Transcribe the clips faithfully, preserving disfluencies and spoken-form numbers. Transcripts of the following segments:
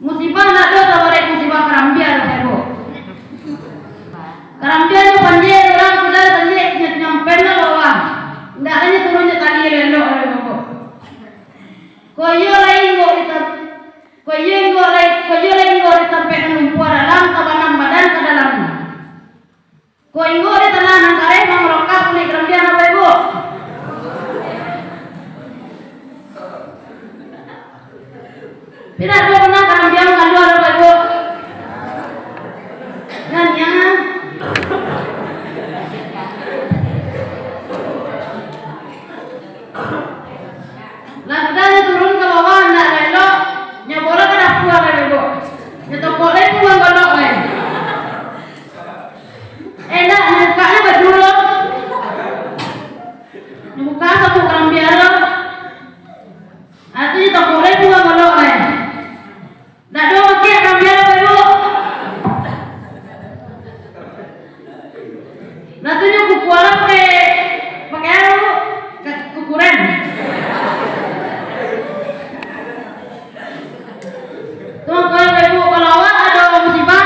Musibah ndak ado sabarek musibah karambia tu, Bapak Ibu. Karambia tu banjir, urang sudah banjir, nya-, nyampe lah bawah. Ndak ado nyo turun jo tali elok-elok, Bapak Ibu. Kok iyo lai inggok di tam-, kok iyo inggok lai, kok iyo lai inggok di tampek nan lumpua dalam, tabanam badan ka dalam. Kok inggok di tanah nan kareh, mangarokak kulik karambia, Bapak Ibu. Pina ado panah karambia mangaluah, Bapak Ibu? Nan yang Lah sudah nyo turun ka bawah, ndak elok, nyo bawa ka dapua, Bapak Ibu. Nyo tokok lai pungguang golok lai. Indak, nyo bukaknyo baju lo. Nyo buka sabuik karambia lo. Ati tokok lai pungguang golok lai. Ndak ado pakai karambia, Bapak Ibu. Lah tu nyo kuku alah pakai, pakai anu, ka-, kuku rem. Tu mangko, Bapak Ibu, kalau awak ado musibah,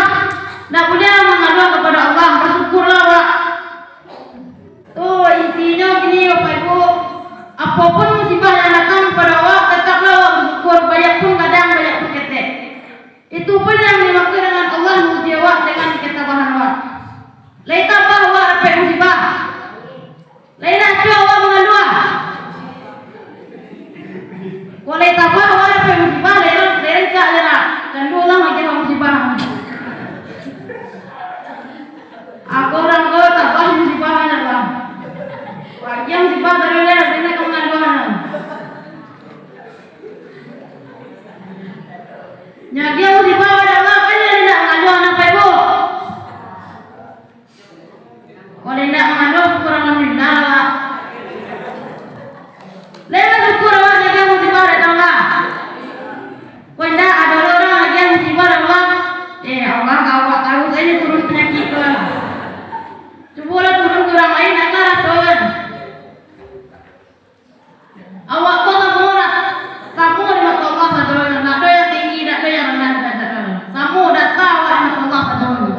ndak buliah mangaluah kapado Allah, basyukurlah awak. Tu intinyo kini, Bapak Ibu, apo pun musibah yang datang kapado awak, tataplah awak basyukur, baiak pun gadang, baiak pun ketek. Itu pun yang dimaksud dengan Allah menguji awak dengan ketabahan awak. Lai tabah awak dapek musibah. Lai ndak acuah awak mangaluah. Kok lai tabah awak dapek musibah, lai, lai rancak je lah. Cando lah magiah awak musibah. Ako urang ko tabah musibah anak lah. Bagian musibah tadi lah, tapi nak mangaluah. Nyo agiah musibah pado Allah, kan nyo indak mangaluah, Bapak Ibu? Kalau indak mangaluah, syukur alhamdulillah lah. Lai basyukur awak nyo agiah musibah dari Allah. Kok indak, ado urang agiah musibah dari Allah. Eh, Allah ka awak taruih sajo turun panyakik tu lah. Cubolah turun ka urang lain, aka rasoan. Awak ko samo ra-, samo di mato Allah sadonyo, ndak ado yang tinggi, ndak ado yang randah di mato Allah. Samo data awak di mato Allah sadonyo.